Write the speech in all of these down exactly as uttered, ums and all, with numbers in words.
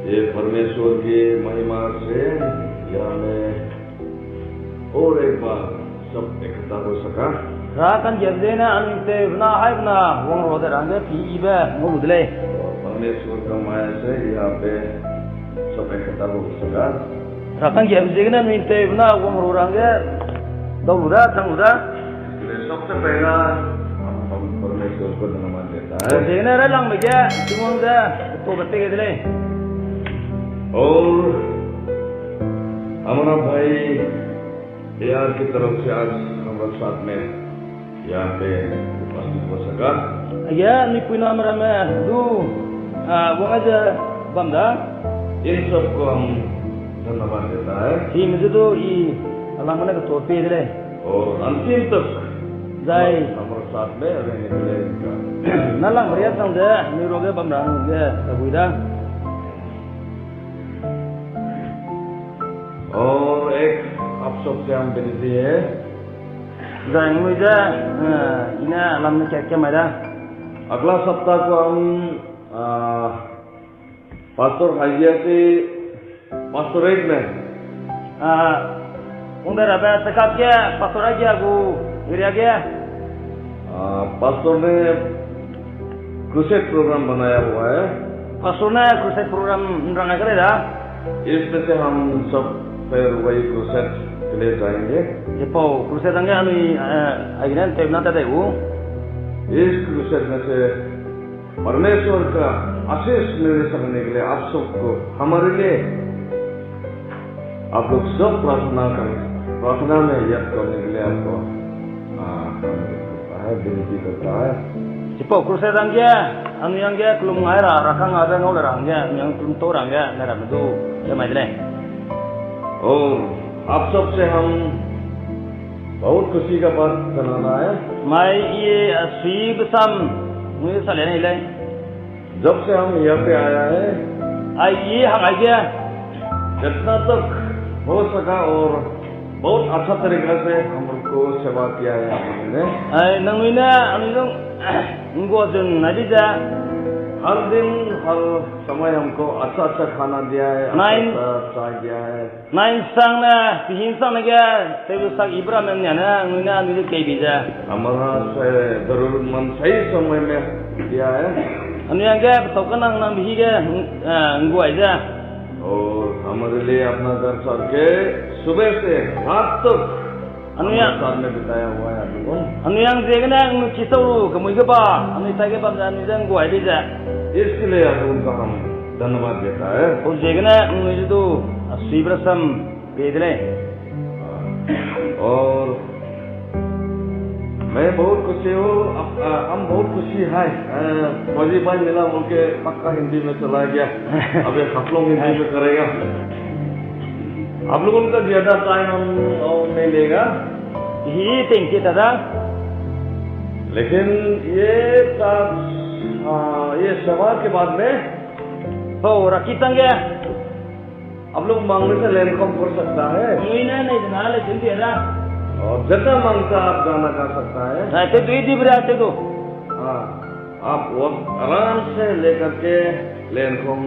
ये परमेश्वर की महिमा से यहाँ में और एक बार सब इकट्ठा हो सका। Hera ka'nggiabe ziegene anui tewbe na haibena wangru de ra hangge pi yibe ngau lu de lei. और परमेश्वर का मया से यहाँ पे सब इकट्ठा हो सका। Hera ka'nggiabe ziegene anui tewbe na wangru ra hangge dau lu da, chang lu da. इसके लिए सबसे पहला हम परमेश्वर को धन्यवाद देता है। Ziegene railangbe ge Tingwang ze ketabe pei gai de lei. और हमारा भाई एआर की तरफ से आज हमारा साथ में यहाँ पे उपस्थित हो सका। Aige anui puiname ramme du, a, wang ze bam da. इन सबको हम धन्यवाद देता है। Chime ze du I alang mene ketabe pei de lei. और अंतिम तक zai हमारे साथ में रहने के लिए इनका। Nalangbe riâ chang ze anui ruage bam ra hangge dagui da. और एक आप सबसे हम विनती है। Zai nui ze, e, I ne lam ne kat ke mai da. अगला सप्ताह को हम, आ, पास्टर हाइजिया से पास्टोरेट में, आ, उंगदे rabe tekak ge pastor Haigia gu area ge, आ, पास्टर ने क्रूसेड प्रोग्राम बनाया हुआ है। Pastor ne crusade program nrang ai ka lei da. इसमें से हम सब फिर वही क्रूसेड के लिए जाएंगे। Chipau crusade hangge anui, e, aigene tewbe na tat dai gu. इस क्रूसेड में से परमेश्वर का आशीष मिल सकने के लिए आप सबको, हमारे लिए आप लोग सब प्रार्थना करें, प्रार्थना में याद करने के लिए आपको, आ, हम करता है, विनती करता है। Chipau crusade hangge, anui hangge kelum ngai ra, rakang abe ngau le ra hangge, anui hang kelum tau ra hangge, ne ramme du, ke mai de lei. और आप सबसे हम बहुत खुशी का बात सुनाना है। Mai I, a, suibe sam, nui sa le nei lei. जब से हम यहाँ पे आया है, ai I hang aige, जितना तक हो सका और बहुत अच्छा तरीका से हमको सेवा किया है आपने। Ai, nangnui ne, anui zung, nggua zun nai di ze. हर दिन, हर समय हमको अच्छा अच्छा खाना दिया है, अच्छा अच्छा चाय दिया है। Nai nsang ne, pihi nsang ne ge, tewbe sak ibe ramme nia ne, nangnui ne, anui de kei bi ze. हमारा से जरूरतमंद सही समय में दिया है। Anui hangge, petau kanang nang pihi ge, e, nggua ze. और हमारे लिए अपना घर छोड़ के सुबह से रात तक हमारे साथ में बिताया हुआ है आप लोगों ने। Anui hang ziegene, anui chi sau lu, kemui ge ba, anui tai ge bam ze, anui ze nggua di ze. इसके लिए आप लोगों का हम धन्यवाद देता है। Pau ziegene, anui ze du, a, suibe rasam, pei de lei. और मैं बहुत खुशी हूँ, आप, आ, हम बहुत खुशी है। आ, फौजी भाई मिला बोल के पक्का हिंदी में चला गया। अब ये हाफलोंग हिंदी में करेगा। आप लोगों का ज्यादा टाइम हम, हम नहीं लेगा। Hi, thank you, दादा। लेकिन ये साथ, आ, ये सेवा के बाद में Pau, rakitang ge आप लोग मांगने से लैंड कम कर सकता है। Nui ne nei dena le tun di ra. और जितना मांगता आप गाना गा सकता है। Ai, te dui di bra te du. हाँ, आप वक्त आराम से लेकर के लैंड कम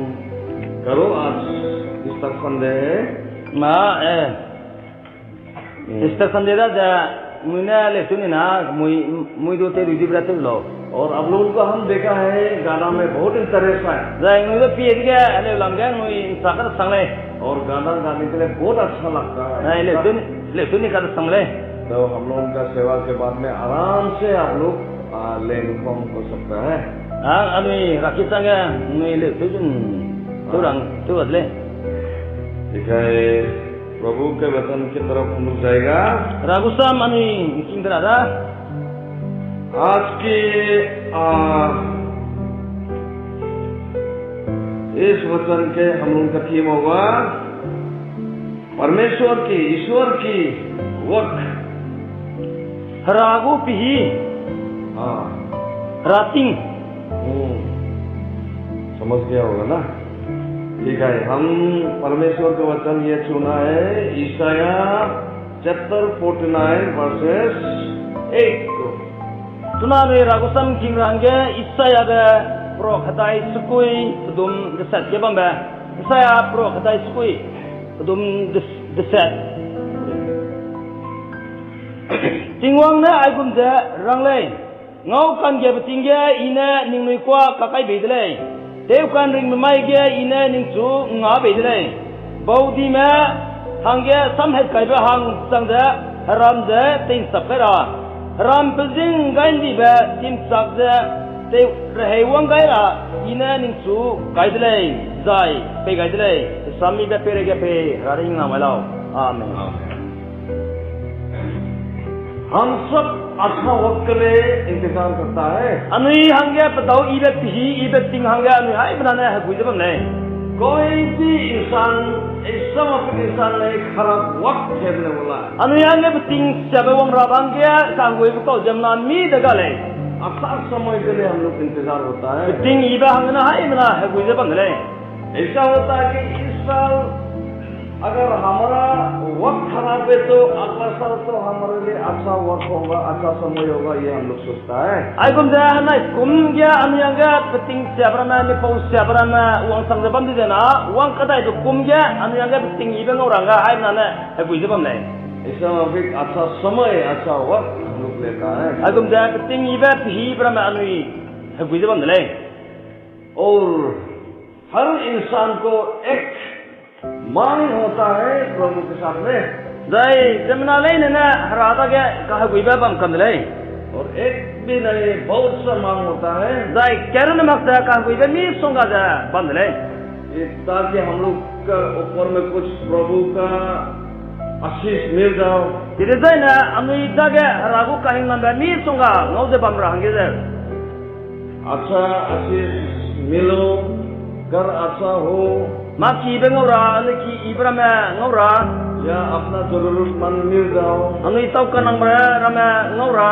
करो। आज ईस्टर संडे है। Ma, e. Easter Sunday da ze, nui ne le tun ni na, mui, mui du te dui di bra te lau. और आप लोगों को हम देखा है, गाना में बहुत इंटरेस्ट है। Zai nui du pie di ge, le lam ge, nui nsa ka sang lei. और गाना गाने के लिए बहुत अच्छा लगता है। Ai, le tun, le tun ni ka sang lei. तो हम लोगों का सेवा के बाद में आराम से आप लोग, आ, लैंड कम कर सकता है। A, anui rakitang ge, nui le tun, tu rang, tu at lei. ठीक है। प्रभु के वचन की तरफ हम लोग जाएगा। Hera gu sam anui king dera da. आज की, आ, इस वचन के हम लोगों का थीम होगा, परमेश्वर की, ईश्वर की वर्क। Hera gu pihi. हाँ। Hera ting. हम्म। समझ गया होगा ना? ठीक है, हम परमेश्वर का वचन ये सुना है, Isaiah chapter forty nine verses eight को। Chuna anui Hera gu sam king ra hangge Isaia be pro khatai sekui pedum gesat ge bambe. Isaiah pro kedai sukui, pedum des-, deset. Tingwang ne aigum ze rang lei: Ngau ka'nggiabe ting ge I ne ningnui kuâ kakai bei de lei, tewka'nringbe mai ge I ne ningchu ’ngngâ bei de lei. Baudime hangge samhatkaibe hang chang ze heram ze tei'nsap kai ra, heram pezing ’nggai ’ndibe timchak ze tei rehei wang gai ra I ne ningchu kai de lei, zai pei gai de lei. Sammibe peireige pei, Hera ring na mai lau. Amen. हम सब अच्छा वक्त के लिए इंतजार करता है। Anui hangge pedau yibe pehî yibe ting hangge anui haimena ne hegui ze bam lei. कोई भी इंसान, ऐसा भी इंसान नहीं, खराब वक्त झेलने वाला। Anui hangge peting siabe wang ra bang ge kaheguibe kau ziemmena mî de ga lei. अच्छा समय के लिए हम लोग इंतजार होता है। Peting yibe hangge ne haimena hegui ze bam de lei. ऐसा होता है कि इस साल अगर हमारा वक्त खराब है तो अगला साल तो हमारे लिए अच्छा वक्त होगा, अच्छा समय होगा, ये हम लोग सोचता है। Aigum ze henai kum ge anui hangge peting siabe ramme, mipau siabe ramme wangchang ze bam di zena, wang kadaibe kum ge anui hangge peting yibe ngau ra hangge haimena ne hegui ze bam lei. ऐसा भी अच्छा समय, अच्छा वक्त हम लोग लेता है। Aigum ze peting yibe pehîbe ramme anui hegui ze bam de lei. और हर इंसान को एक मांग होता है प्रभु के साथ में। Zai ziemmena leine ne Hera dage kaheguibe bam kam de lei. और एक भी नहीं, बहुत सा मांग होता है। Zai kerune mak ze kaheguibe misongga ze bam de lei. ताकि हम लोग का ऊपर में कुछ प्रभु का आशीष मिल जाओ। Chidezaine anui dage Hera gu kahingnambe misongga ngau ze bam ra hangge zeu. अच्छा आशीष मिलो, घर अच्छा हो। Mâ kibe ngau ra, anui ki yibe ramme ngau ra, या अपना जरूरतमंद मिल जाओ। Anui tau kanangbe ramme ngau ra,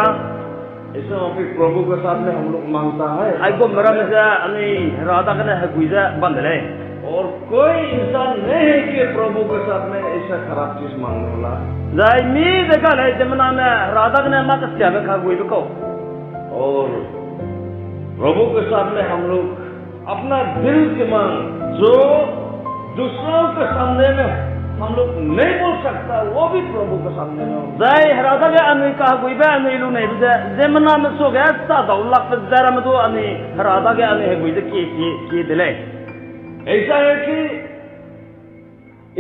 ऐसा भी प्रभु के साथ में हम लोग मांगता है। Aigumbe ramme ze anui Hera dagene hegui ze bam de lei. और कोई इंसान नहीं है कि प्रभु के साथ में ऐसा खराब चीज मांगने वाला। Zai mî ze ga lei ziemmename Hera dagene mâ kesiabe kaheguibe kau. और प्रभु के साथ में हम लोग अपना दिल की मांग, जो दूसरों के सामने में हम लोग नहीं बोल सकता, वो भी प्रभु के सामने में। Zai Hera dage anui kaheguibe anui luneibe ze ziemmename suage sa dau lakbe ze ramme du anui Hera dage anui hegui ze kie, kie, kie de lei. ऐसा है कि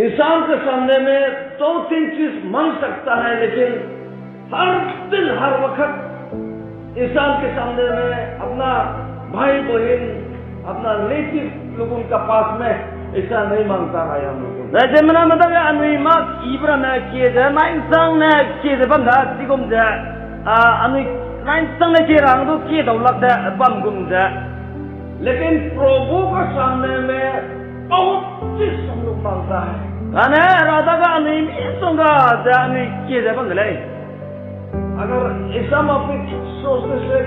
इंसान के सामने में दो तीन चीज मांग सकता है, लेकिन हर दिन, हर वक्त इंसान के सामने में अपना भाई बहन, अपना रिलेटिव लोगों के पास में ऐसा नहीं मांगता है हम लोग। Zai ziemmename dage anui mâ kibe ramme kie ze, nai'nsangne kie ze bam da, chigum ze, a, anui nai'nsangne kie ra hang du kie dau lak ze bam gum ze. लेकिन प्रभु के सामने में बहुत चीज हम लोग मांगता है। Kane Hera dage anui misongga ze anui kie ze bam de lei. अगर ऐसा माफिक सोचने से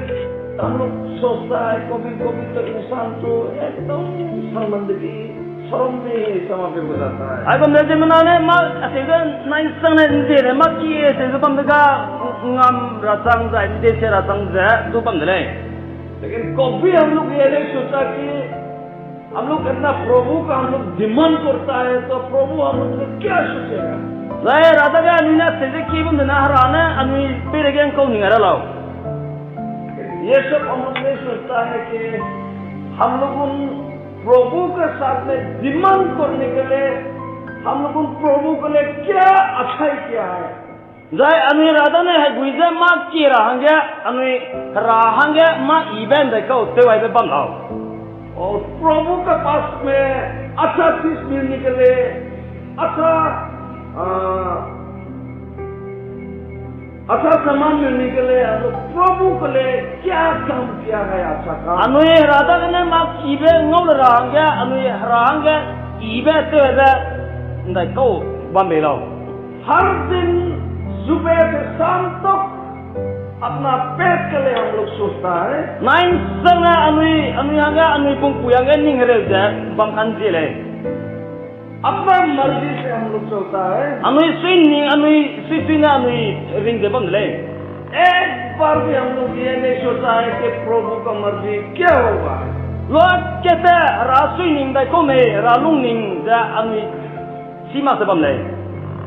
हम लोग सोचता है, कभी कभी तो इंसान तो एकदम शर्मिंदगी, शर्म भी है, ऐसा माफिक हो जाता है। Aigum ze ziemmena ne mâ acheu ze nai'nsangne ’nzie ne mâ kie acheu ze bam de ga ngam ra chang zai ’nde se ra chang ze du bam de lei. लेकिन कभी हम लोग ये नहीं सोचा कि हम लोग इतना प्रभु का हम लोग डिमांड करता है तो प्रभु हम लोग से क्या सोचेगा? Zai Hera dage anui ne acheu ze kie bam de na Hera ne anui peireige ’ngkau ning ai ra lau. ये सब हम लोग नहीं सोचता है कि हम लोग उन प्रभु के साथ में डिमांड करने के लिए हम लोग उन प्रभु के लिए क्या अच्छाई किया है? Zai anui Hera dagene hegui ze mâ kie ra hangge, anui Hera hangge mâ yibe ’ndaikau tewaibe bam lau. और प्रभु के पास में अच्छा चीज मिलने के लिए, अच्छा, आ, अच्छा सामान मिलने के लिए हम लोग प्रभु के लिए क्या काम किया है, अच्छा काम? Anui Hera dagene mâ kibe ngau le ra hangge, anui Hera hangge yibe tewbe ’ndaikau bam bei lau. हर दिन सुबह से शाम तक अपना पेट के लिए हम लोग सोचता है। Nai'nsangne anui, anui hangge, anui pungpui hangge ning hereu ze bam kan zie lei. अपना मर्जी से हम लोग चलता है। Anui suining, anui suisuine anui ring ze bam de lei. एक बार भी हम लोग ये नहीं सोचा है कि प्रभु का मर्जी क्या होगा। Luakete Hera sui ning dai kau mei, Hera lung ning ze anui si mak se bam lei.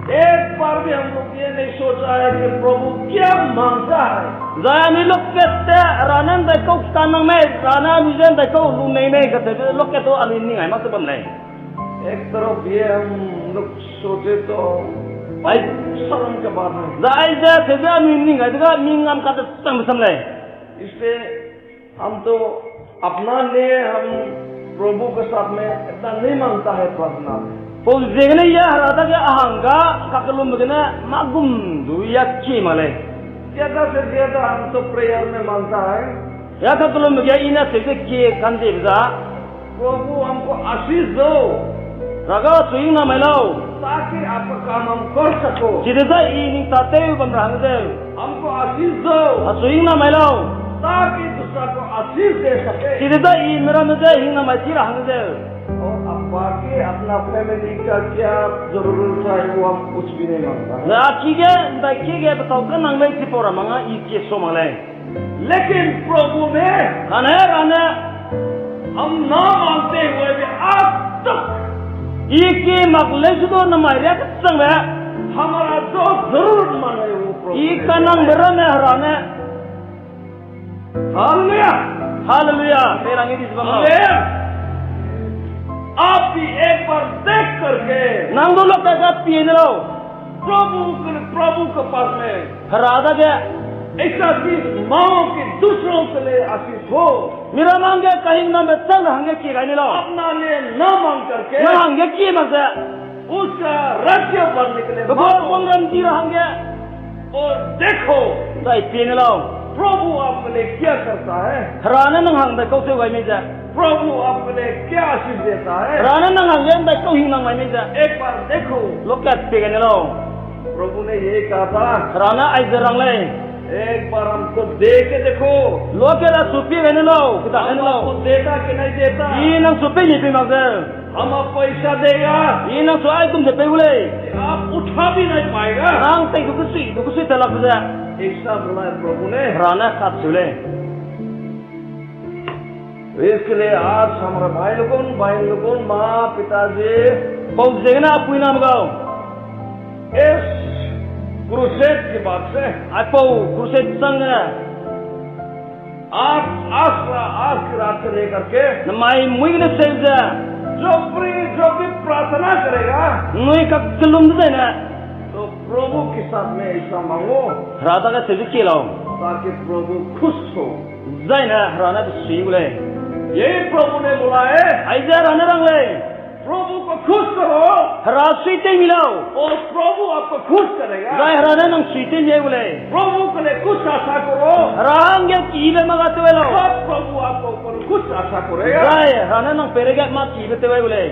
एक बार भी हम लोग ये नहीं सोचा है कि प्रभु क्या मांगता है। Zai anui luakete Hera ne ’ndaikau kanang mei, Hera ne anui je ’ndaikau lu nei mei kacheube luakete anui ning ai mak se bam lei. एक तरफ ये हम लोग सोचे तो Ai, शर्म का बात है। Zai aize cheu ze anui ning ai dege mi ngam kacheu changbe sam lei. इसलिए हम तो अपना लिए हम प्रभु के साथ में इतना नहीं मांगता है प्रार्थना में। Pau ziegene ya Hera dage a hangge kakellumbe gene mâ gum du ya kie mak lei. ज्यादा से ज्यादा हम तो प्रेयर में मांगता है। Ya kakellumbe ge i ne cheu ze kie kandibe za प्रभु हमको आशीष दो। Hera ga chu hingna mai lau. ताकि आपका काम हम कर सको। Chide zai i ning tâtew bam ra hangge zeu. हमको आशीष दो। A chu hingna mai lau. ताकि दूसरा को आशीष दे सके। Chide zai i miramme je hingna mai chi ra hangge zeu. और अब बाकी अपना फैमिली का क्या जरूरत है, वो हम कुछ भी नहीं मांगता। Zai a ki ge, ’ndaikie ge petâu kanang mei chipau ra manga i kie sua mak lei. लेकिन प्रभु ने Kane Hera ne हम ना मांगते हुए भी आज तक i kie mak leu su du namai riak kechangbe हमारा जो जरूरतमंद है, वो प्रभु i ने kanangbe ramme Hera ne Hallelujah! Hallelujah! Pei rang i di se bam lau. Amen। आप भी एक बार देख करके Nang du luakka ga pie ne lau। प्रभु के, प्रभु के पास में Hera dage ऐसा चीज मांगो कि दूसरों के लिए आशीष हो। Miramme hangge kahingnambe chang ra hangge kie gai ne lau। अपना लिए ना मांग करके Nang hangge kie mak ze उसका राज्य भरने के लिए pe मांगो। Guangramdi ra hangge और देखो, zai pie ne lau। प्रभु आपके लिए क्या करता है। Hera ne nang hang ’ndaikau tew gai mei ze प्रभु आपके लिए क्या आशीष देता है। Hera ne nang hangge ’ndaikau hingnam gai mei ze एक बार देखो। Luakka pie gai ne lau। प्रभु ने यही कहा था, Hera ne aize rang lei। एक बार हमको दे के देखो। Luakka la chu pie gai ne lau, keda gai ne lau। हम आपको देता कि नहीं देता? I nang chu pei ni pei mak ze हम आपको ऐसा देगा। I nang chu aigum ze pei gu lei। आप उठा भी नहीं पाएगा। Nang tei du kesui, du kesui ta lak ze ऐसा बोला है प्रभु ने। Hera ne kacheu lei। इसके लिए आज हमारे भाई लोगों, बहन लोगों, माँ, पिताजी, pau ziegene a puiname gau, इस crusade के बाद से aipau crusade chang gene आज, आज, आज की रात से लेकर के namai mui gene seu ze जो भी, जो भी प्रार्थना करेगा, nnui kakellum dezaine तो प्रभु के साथ में ऐसा मांगो, Hera dage seu ze kie lau, ताकि प्रभु खुश हो। Zaine Hera ne pe sui gu lei। यही प्रभु ने बोला है, aize Hera ne rang lei, प्रभु को खुश करो, Hera suitew mi lau, और प्रभु आपको खुश करेगा। Zai Hera ne nang suitew mi gu lei। प्रभु के लिए कुछ आशा करो, Hera hangge kibe mâ ga tew lau, तब प्रभु आपके ऊपर कुछ आशा करेगा। Zai Hera ne nang peireige mâ kibe tew gu lei।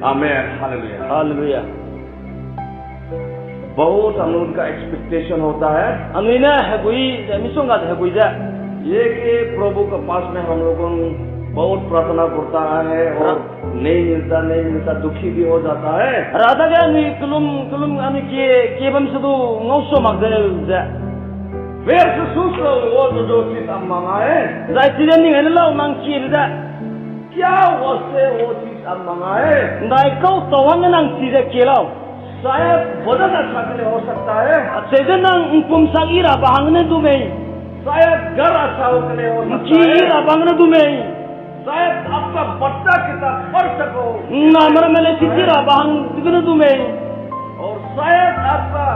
आमेन, हालेलुया। Hallelujah। बहुत हम लोग का expectation होता है। Anui ne hegui ze, misongga ze hegui ze ये कि प्रभु के पास में हम लोगों बहुत प्रार्थना करता है और नहीं मिलता, नहीं मिलता, दुखी भी हो जाता है। Hera dage anui kellum, kellum anui kie, kie bam se du ngau sua mak ze ze फिर से सोच लो, वो जो, जो चीज आप मांगा है, zai chide ning ai ne lau nang kiebe ze क्या वस्तु है, वो चीज आप मांगा है? ’Ndaikau tau hangge nang chi ze kie lau, शायद बदन अच्छा के लिए हो सकता है। Acheu ze nang ’mpum sak yi ra ba hangge ne du mei, शायद घर अच्छा हो के लिए हो सकता है। ’Ngki yi ra ba hangge ne du mei, शायद आपका बच्चा कितना पढ़ सको, ’nname ramme lei chi chi ra ba hang gene du mei, और शायद आपका,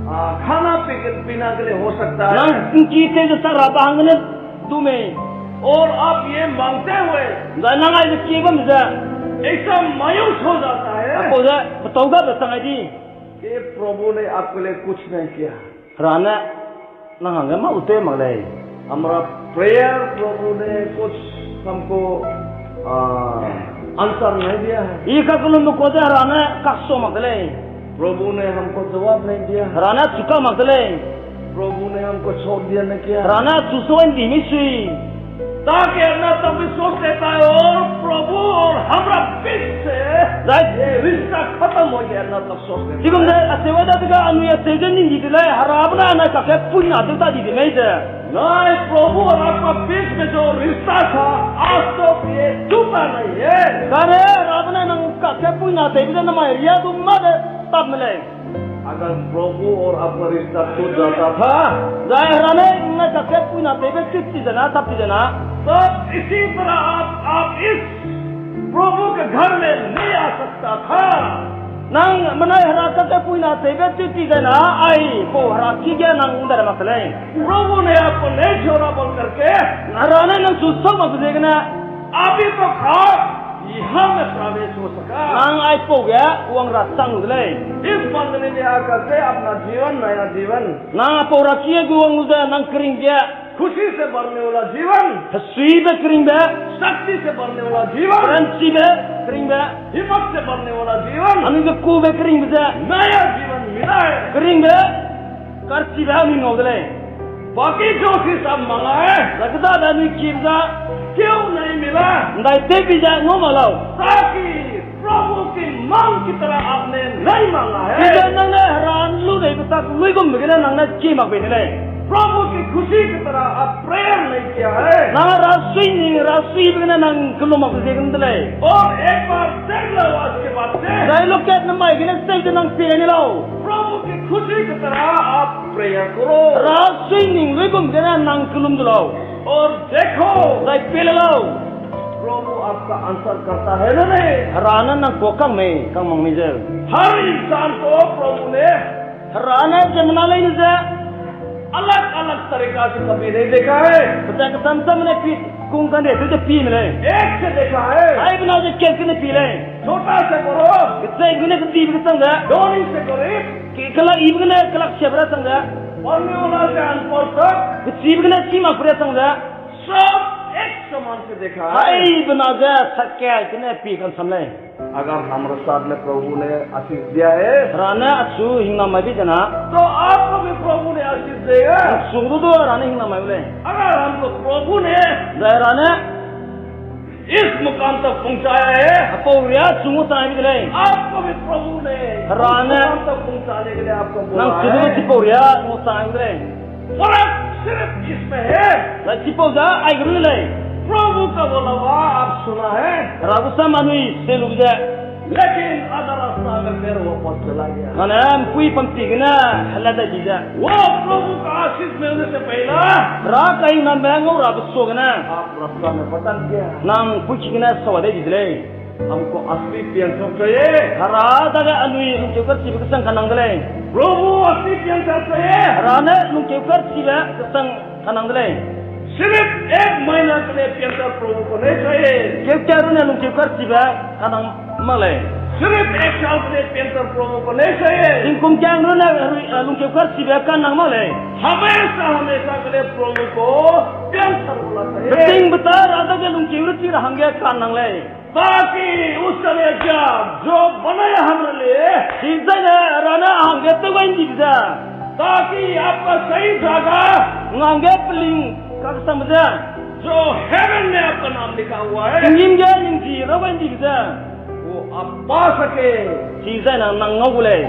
आ, खाना पी-, पीना के लिए हो सकता है। Nang ’ngki tei ze sak ra ba hangge ne du mei, और आप ये मांगते हुए zai nang aize kie bam ze ऐसा मायूस हो जाता है, apau ze petâu gabe chang ai di कि प्रभु ने आपके लिए कुछ नहीं किया। Hera ne nang hangge mâ u tew mak lei। हमारा prayer प्रभु ने कुछ हमको, आ, answer नहीं दिया है। I kakellumbe kuâ ze Hera ne kaksua mak de lei। प्रभु ने हमको जवाब नहीं दिया। Hera ne chu kak mak de lei। प्रभु ने हमको छोड़ दिया नहीं किया। Hera ne chu sua ’ndi mi sui ताकि अपना तब विश्वास रहता है और प्रभु और हमारा बीच से zai ये रिश्ता खत्म हो गया, अपना तब सोच रहता है। Chigum ze acheu ai dadege anui acheu ze ning di de lei, Hera benai anai kakge puina tew ta di de mei ze नहीं, प्रभु और आपका बीच में जो रिश्ता था, आज तो ये टूटा नहीं है। Kane Hera benai nang kakge puina teibe ze namai ria du mâ de tap me lei. अगर प्रभु और आपका रिश्ता टूट जाता था, Zai Hera ne nang kakge puina teibe tut ti zena, tap ti zena, तब इसी तरह आप, आप इस प्रभु के घर में नहीं आ सकता था। Nang benai Hera kakge puina teibe tut ti zena, aipau Hera ki ge nang ’ndai mak te lei. प्रभु ने आपको नहीं छोड़ा बोल करके, Hera ne nang chu sau mak be ziegene, अभी तो आप यहाँ में प्रवेश हो सका। Nang aipau ge wang ra chang lu de lei. इस मंदिर में आकर के अपना जीवन, नया जीवन, Nang aipau Hera ki ge gu wang lu ze nang keringbe, खुशी से भरने वाला जीवन, hesuibe keringbe, शक्ति से भरने वाला जीवन, ranchibe keringbe, हिम्मत से भरने वाला जीवन, anui ze kube keringbe ze, नया जीवन मिला है। Keringbe, karchibe anui ngau de lei. बाकी जो चीज़ आप मांगा है, Zai kedabe anui kibe ze, क्यों नहीं मिला? ’Ndai tewbi ze ngau mak lau? ताकि प्रभु की मांग की तरह आपने नहीं मांगा है। Chize nang ne Hera ’nluneibe tak luigumbe gene nang ne kie mak bei de lei. प्रभु की खुशी की तरह आप prayer नहीं किया है। Nang Hera suining, Hera suibe gene nang kellum mak be ziegene de lei. और एक बार देख लो आज के बाद से। Zai lokat namai gene seu ze nang pie gai ni lau. प्रभु की खुशी की तरह आप prayer करो। Hera suining luigum gene nang kellum du lau. और देखो, Zai pie le lau. प्रभु आपका answer करता है ना नहीं? Hera ne nang kuâ kang mei, kang mak mei zeu. हर इंसान को प्रभु ने Hera ne ziemmena leine ze अलग-अलग तरीका से कभी नहीं देखा है। Pechai kecham chamme ne pi kung kane tew ze pi me lei. एक से देखा है। Aibena ze kat gene pi lei. छोटा से बड़ा, Kecheibe gene kedibe kechang ze, धनी से गरीब, ke-, kelak yibe gene kelak siabe ra chang ze, पढ़ने वाला से अनपढ़ तक, kechibe gene chi makbe ra chang ze, सब एक समान से देखा है। Aibena ze sakat gene pi kansam lei. अगर हमारे साथ में प्रभु ने आशीष दिया है, Hera ne achu hingnam mai bi zena, तो आपको भी प्रभु ने आशीष देगा। Achu du du Hera ne hingnam mai gu lei. अगर हमको प्रभु ने Zai Hera ne इस मुकाम तक पहुंचाया है, Aipau riâ chu nguchang bi de lei. आपको भी प्रभु ने Hera ne इस मुकाम तक पहुंचाने के लिए आपको nang बोला chu du है। Chipau riâ nguchang bi de lei. फर्क सिर्फ इसमें है। Zai chipau ze aige lu de lei. प्रभु का बुलावा आप सुना है। Hera gu sam anui seu lu ze, लेकिन आधा रास्ता में फिर वापस चला गया। Kane ’mpuî pampi gene helat dai di ze, वो प्रभु का आशीष मिलने से पहला Hera kahingnambe ngau rabe suagene आप रास्ता में भटक गया। Nang ’mpuî ki gene sau dai di de lei. हमको असली प्यार चाहिए। Hera dage anui lungkeu karchibe kechang kanang de lei. प्रभु असली प्यार चाहिए। Hera ne lungkeu karchibe kechang kanang de lei. सिर्फ एक महीना के लिए प्यार प्रभु को नहीं चाहिए। Keu kat runne lungkeu karchibe kanang mak lei. सिर्फ एक साल के लिए प्यार प्रभु को नहीं चाहिए। Tingkum kang runne, eh, lungkeu karchibe kanang mak lei. हमेशा, हमेशा के लिए प्रभु को प्यार होना चाहिए। Betingbeta Hera dage lungkeu rechi ra hangge kanang lei. ताकि उसका लिए क्या जो बनाया हमारे लिए। Chizaine Hera ne a hangge tew gai ’ndibe ze, ताकि आपका सही जगह, nang hangge peling kakesangbe ze, जो heaven में आपका नाम लिखा हुआ है, tinggîm ge ning zi raw gai ’ndibe ze, वो आप पा सके। Chizaine nang ngau gu lei.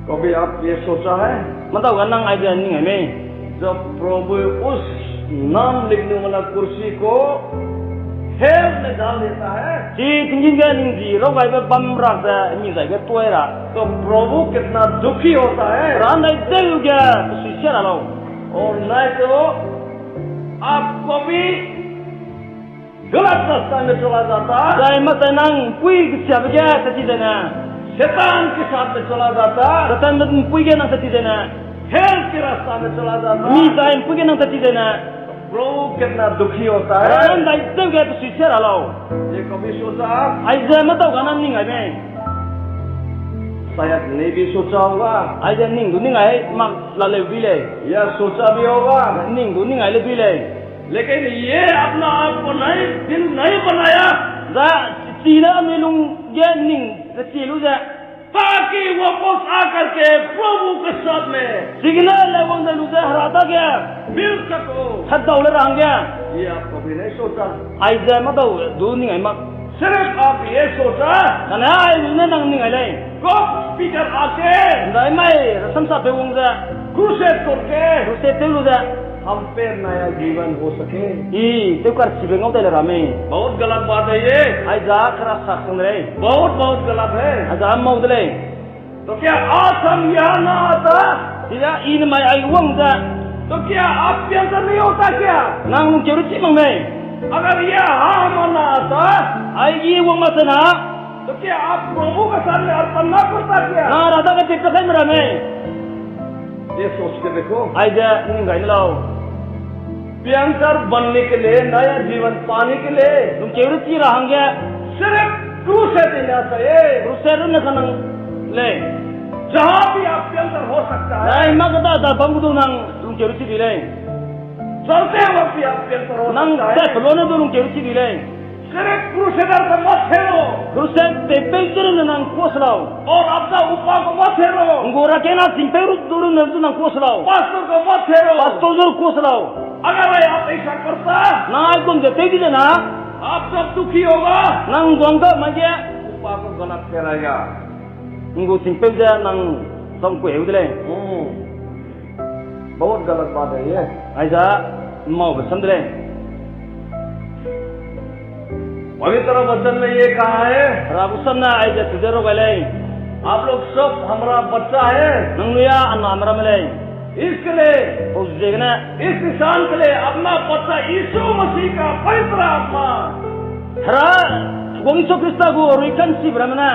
कभी आप ये सोचा है? Madau ga nang aize ning ai mei? जब प्रभु उस नाम लिखने वाला कुर्सी को hell में डाल देता है, Chi tinggîm ge ning zi raw gaibe bam ra ze mi zai ge tuai ra, तो प्रभु कितना दुखी होता है? Hera ’ndai zeu ge pesui sia ra lau. और नहीं तो आप कभी गलत रास्ता में चला जाता। Zai mâ zai nang ’mpuî kesiabe ge tat ti zaine, शैतान के साथ में चला जाता। Satanbe ’mpuî ge nang tat ti zaine, hell के रास्ता में चला जाता। Mi zai ’mpuî ge nang tat ti zaine, प्रभु कितना दुखी होता है। Hera ’ndai zeu ge pesui sia ra lau. ये कभी सोचा? Aize madau ga nang ning ai mei? शायद नहीं भी सोचा होगा। Aize ning du ning ai mak la leu dui lei. या सोचा भी होगा। Ning du ning ai le dui lei. लेकिन ये अपना आप को नहीं, दिल नहीं बनाया। Zai chi ne anui lung ge ning rechi lu ze, ताकि वापस आकर के प्रभु के साथ में chigene lei wang dai lu ze Hera dage मिल सको। Hedau le ra hangge ये आप कभी नहीं सोचा। Aize madau du ning ai mak. सिर्फ आप ये सोचा, Kane ai lu ne nang ning ai lei. God speaker आके ’ndaimai rasam sapeu wang ze, Crusade करके Crusade tew lu ze हम फिर नया जीवन हो सके। I tew karchibe ngau dai le ra mei. बहुत गलत बात है ये। Aiza kera sak sang de lei. बहुत, बहुत गलत है। Aiza mau de lei. तो क्या आज हम यहाँ ना आता? Chize i nemai ai wang ze तो क्या आप प्यासा नहीं होता क्या? Nang lungkeu ru chi mak mei. अगर यहाँ हम ना आता, ai i wang mak zena तो क्या आप प्रभु के सामने अर्पण ना करता क्या? Nang Hera dage tewpat kai me ra mei. ये सोच के देखो। Aize ning gai ne lau. प्यासा बनने के लिए, नया जीवन पाने के लिए lungkeu ru chi ra hangge सिर्फ क्रूस से देना चाहिए। Crusade runne kanang lei. जहाँ भी आप प्यासा हो सकता है। Ai mak keda da bam gu du nang lungkeu ru chi di lei. चलते वक्त भी आप प्यासा हो सकता है। Nang tat pe lone du lungkeu ru chi di lei. सिर्फ क्रूसेडर को मत हेरो। Crusade tewpeu du runne nang kuâ se lau. और अपना उपा को मत हेरो। Ngu ra kena chingpeu ru du runne du nang kuâ se lau. Pastor को मत हेरो। Pastor du kuâ se lau. अगर आप ऐसा करता, nang aigum ze tew di zena, आप जब दुखी होगा, nang nduang ga mai ge, उपा को गलत ठहराएगा। Ngu chingpeu ze nang sam kuâ heu de lei. हम्म। बहुत गलत बात है ये। Aiza, maube sam de lei. पवित्र वचन में ये कहा है, Hera gu sam ne aize chu ze rau gai lei. आप लोग सब हमारा बच्चा है। Nangnui a aname ramme lei. इसके लिए, pau ziegene, इस इंसान के लिए अपना बच्चा यीशु मसीह का पवित्र आत्मा Hera, wang Jisu Khrista gu ruikanchibe ramme ne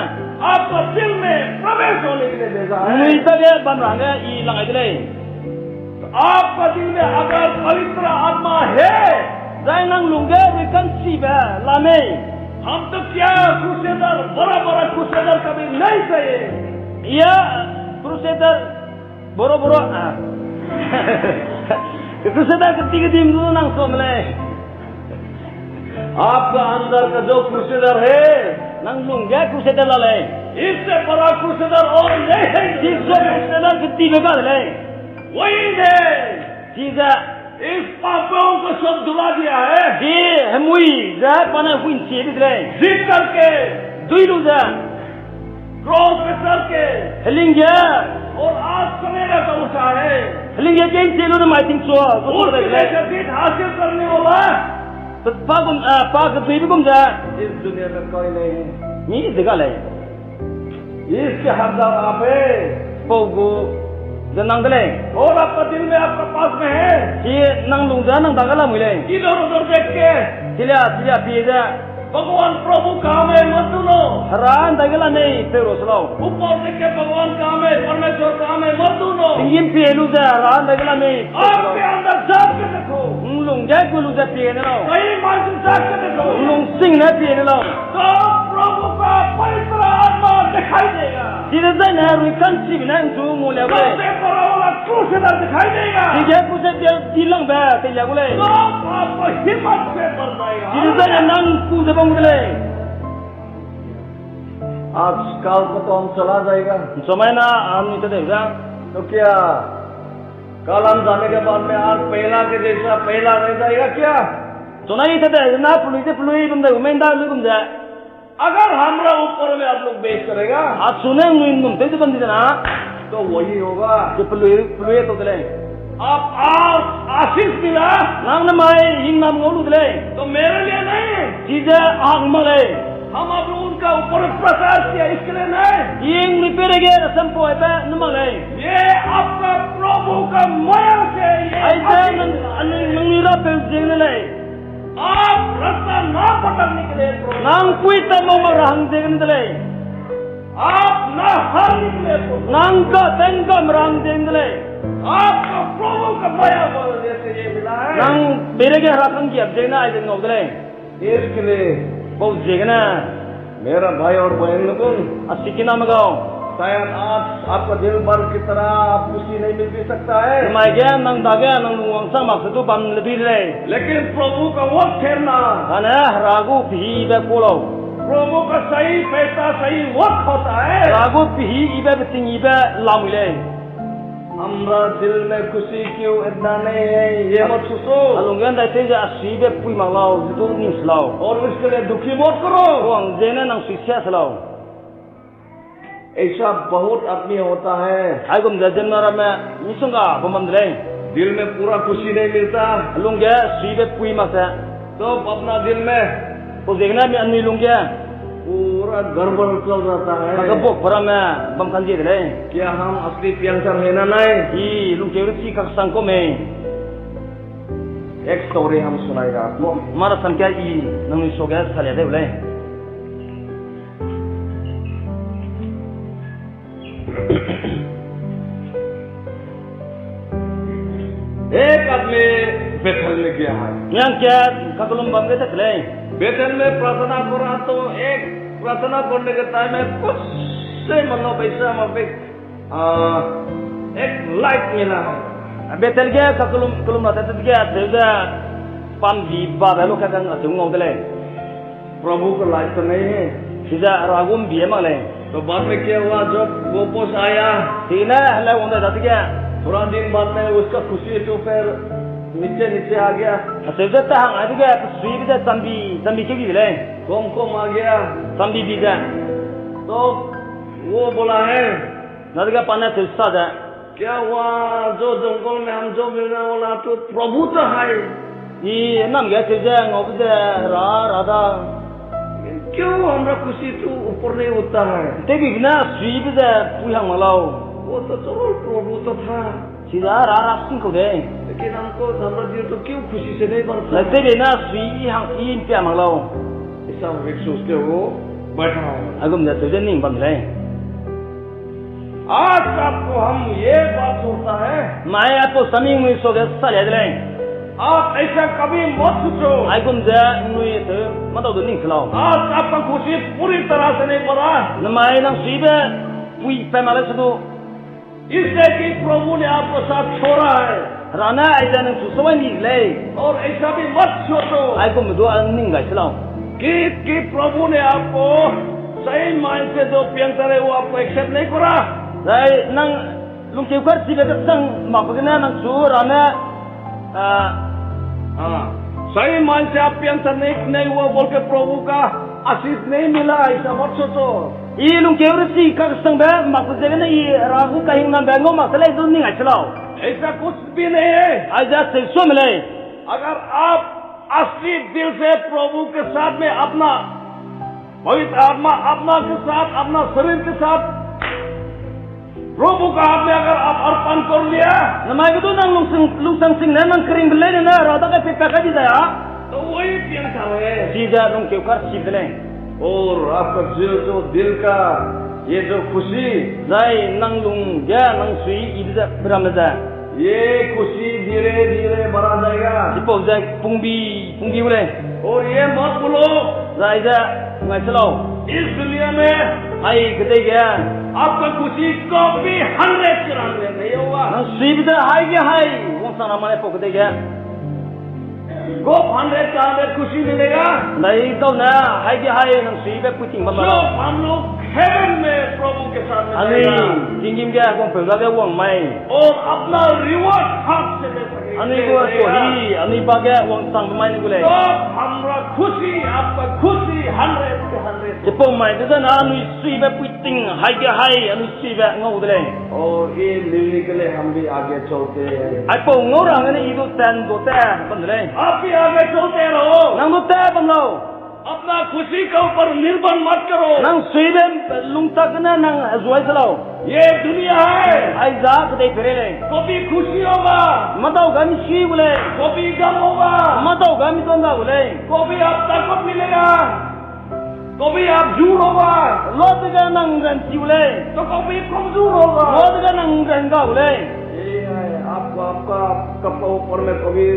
आपका दिल में प्रवेश होने के लिए भेजा है। Nangnui dage bam ra hangge i lang gai de lei. आपका दिल में अगर पवित्र आत्मा है, zai nang lungge ruikanchibe la mei, हम तो क्या क्रूसेडर, बड़ा बड़ा क्रूसेडर कभी नहीं चाहिए। I a crusader, bora bora, a, crusader kedi kedim du nang sam lei. आपका अंदर का जो क्रूसेडर है, nang lungge crusader la lei, इससे बड़ा क्रूसेडर और नहीं है। Chizai crusader kedibe ga de lei. वही है। Chize इस पापों को सब धुला दिया है। Chi hemui ze pa ne huinchie di de lei. जीत करके, dui lu ze, क्रूस पे चढ़ के, heling ge, और आज सवेरे का उठा है। Heling ge kei'nchie lu nemai tingchua, उस पे जीत हासिल करने वाला pa gum, a, pa keduibe gum ze इस दुनिया में कोई नहीं है। Mi ze ga lei. इसके हकदार आप है। Pau gu ze nang de lei. और आपका दिल में, आपका पास में है। Chi nang lung ze nang dage lamui lei. इधर उधर देख के, chilia, chilia pie ze, भगवान प्रभु कहाँ है मत ढूंढो। Hera ’ndaige la mei peu ra se lau. ऊपर देख के भगवान कहाँ है, परमेश्वर कहाँ है मत ढूंढो। Tinggîm pie lu ze Hera ’ndaige la mei peu ra se lau. आपके अंदर झांक के देखो। Nang lungge gu lu ze pie ne lau. सही मन से झांक के देखो। Nang lungsing ne pie ne lau. तो प्रभु का पवित्र आत्मा दिखाई देगा। Chide zai ne ruikanchibe ne ’nchu ngau lia gu lei. सबसे बड़ा वाला क्रूसेडर दिखाई देगा। Chige crusader dilangbe teilia gu lei. तो आपको हिम्मत से भर जाएगा। Chide zai ne nang ’ngku ze bam gu de lei. आज कल को तो हम चला जाएगा। ’Nchumai na anui tadeu da. तो क्या कल हम जाने के बाद में आज पहला के जैसा पहला रह जाएगा क्या? Chuna i tadeu na pelui ze pelui bam dai gu mei ’nda lui gum ze अगर हमरा ऊपर में आप लोग बेस करेगा, achu ne ’nnui ’nnum tew ze bam di ze na, तो वही होगा। Ze pelui, pelui tau de lei. आप, आप आशीष मिला, nang nemai hingnam ngau lu de lei, तो मेरे लिए नहीं, chize a hang mak lei. हम आप लोग उनका ऊपर में प्रचार किया, इसके लिए नहीं। I ’nnui peireige rasam pau aibe ne mak lei. ये आपका प्रभु का मया से, ये aize nang, anui, nangnui Rapeu ziegene lei. आप रास्ता ना भटकने के लिए प्रभु, nang pui tat mau mak ra hang ziegene de lei. आप ना हारने के लिए प्रभु, nang ga tengga mak ra hang ziegene de lei. आपको प्रभु का मया बल जैसे ये मिला है। Nang peireige Hera kanggiabe ziegene aize ngau de lei. इसके लिए, pau ziegene, मेरा भाई और बहन लोगों, a sikiname gau, शायद आज आपका दिल भर की तरह आप खुशी नहीं मिल भी सकता है। Nemai ge nang dage nang lungwang chang mak se du bam le dui de lei. लेकिन प्रभु का वक्त ठहरना, kane Hera gu pehîbe ku lau. प्रभु का सही पैसा सही वक्त होता है। Hera gu pehî yibe beting yibe lamui lei. हमारा दिल में खुशी क्यों इतना नहीं है, ये मत सोचो। A lungge ’ndaitew ze a suibe pui mak lau ze du ning se lau. और उसके लिए दुखी मत करो। Wang ziegene nang suisia se lau. ऐसा बहुत आदमी होता है, aigum ze ziemmena ramme misongga bam bam de lei. दिल में पूरा खुशी नहीं मिलता, lungge suibe pui mak ze, तो अपना दिल में, pau ziegene mi anui lungge पूरा गड़बड़ चल जाता है। Kakebuak pe ramme bam kanzie de lei. क्या हम असली प्यांगथर है ना नहीं? I lungkeu rechi kaksang ku mei? एक story हम सुनाएगा आपको। Mara sam ke I nangnui suage salia deu lei. एक आदमी बेथेल में गया है। Miang ke kakellum bam ge tat lei. Bethel में प्रार्थना कर रहा तो एक प्रार्थना करने के टाइम में कुछ से मतलब ऐसा वहाँ पे, आ, एक लाइट मिला है। Bethel ge kakellum, kellum ra tat ge acheu ze pamdi babe lu ka kang acheu ngau de lei. प्रभु का लाइट तो नहीं है। Chize Hera gu ’mbi mak lei. तो बाद में क्या हुआ, जब वापस आया, chine heleu wang dai dadege, थोड़ा दिन बाद में उसका खुशी तो फिर नीचे नीचे आ गया। Acheu ze ta hang ai dege, pesuibe ze chambi, chambi keu di de lei. कम कम आ गया। Chambi bi ze तो वो बोला है, dadege pa ne acheu sa ze, क्या हुआ, जो जंगल में हम जो मिलने वाला तो प्रभु तो है। I nam ge acheu ze ngaube ze Hera, Hera da क्यों हमारा खुशी तो ऊपर नहीं उठता है? Tewbi ne suibe ze pui hang mak lau. वो तो चलो प्रभु तो था, chize Hera, Hera sing kau de, लेकिन हमको, हमारा दिल तो क्यों खुशी से नहीं भरता? Tewbi ne sui i hang i ’mpia mak lau. ऐसा हम एक सोचते हो बैठा है। Aigum ze acheu ze ning bam de lei. आज आपको हम ये बात सुनता है, mai apau saming nui suage salia de lei. आप ऐसा कभी मत सोचो। Aigum ze nui teu madau du ning se lau. आज आपका खुशी पूरी तरह से नहीं भरा, namai nang suibe pui pa mak lei se du, इसलिए कि प्रभु ने आपको साथ छोड़ा है, Hera ne aize nang chu sawai ni de lei. और ऐसा भी मत सोचो, aigum du a ning gai se lau, कि, कि प्रभु ने आपको सही मन से जो प्यार करे, वो आपको एक्सेप्ट नहीं करा। Zai nang lungkeu karchibe kesang makbe gene nang chu Hera ne, आ, सही मन से आप प्यार नहीं, नहीं हुआ बोल के प्रभु का आशीष नहीं मिला, ऐसा मत सोचो। I lungkeu rechi kaksangbe makbe ziegene I Hera gu kahingnambe ngau mak se lei du ning gai se lau. ऐसा कुछ भी नहीं है। Aize acheu suame lei. अगर आप असली दिल से प्रभु के साथ में अपना पवित्र आत्मा, आत्मा के साथ, अपना शरीर के साथ प्रभु का हाथ में अगर आप अर्पण कर लिया, namai ge du nang lungsang, lungsang sing ne nang keringbe leine ne Hera dage peipat kai di zai a, तो वही प्यार है, chize lungkeu karchibe de lei. और आपका जो, जो दिल का ये जो खुशी, zai nang lung ge nang sui ibe ze ramme ze ये खुशी धीरे धीरे बढ़ा जाएगा। Chipau ze pungbi, pungbi gu lei. और ये मत भूलो, zai ze ngai se lau, इस दुनिया में hai kedei ge आपका खुशी कभी हंड्रेड के हंड्रेड नहीं होगा। Nang suibe ze hai ge hai wangchang ra mak lei pau kedei ge. कब हंड्रेड का हंड्रेड खुशी मिलेगा? Ndai dau ne hai ge hai nang suibe puiting bam जो lau, हम लोग हेवन में प्रभु के साथ में anui जाएगा। Tinggîm ge Heguangpeu dage wang mai, और अपना रिवॉर्ड हाथ से ले सकेंगे, anui gu, anui ba ge wangchangbe mai ne gu lei. तब हमारा खुशी, आपका खुशी हंड्रेड के hundred. Chipau mai de zene anui suibe puiting hai ge hai anui suibe ngau de lei. और ये मिलने के लिए हम भी आगे चलते हैं। Aipau ngau ra hangge ne I du tat du tat bam de lei. आप भी आगे चलते रहो। Nang du tat bam lau. अपना खुशी के ऊपर निर्भर मत करो। Nang suibe lungtak gene nang hezuai se lau. ये दुनिया है, aize kedei peirei lei. कभी खुशी होगा, madau ga mi sui gu lei. कभी गम होगा, madau ga mi zan ga gu lei. कभी आप ताकत मिलेगा, कभी आप जोर होगा, luadege nang ranchi gu lei. तो कभी कमजोर होगा, luadege nang ran ga gu lei. ये है, आपको, आपका, आपका ऊपर में कभी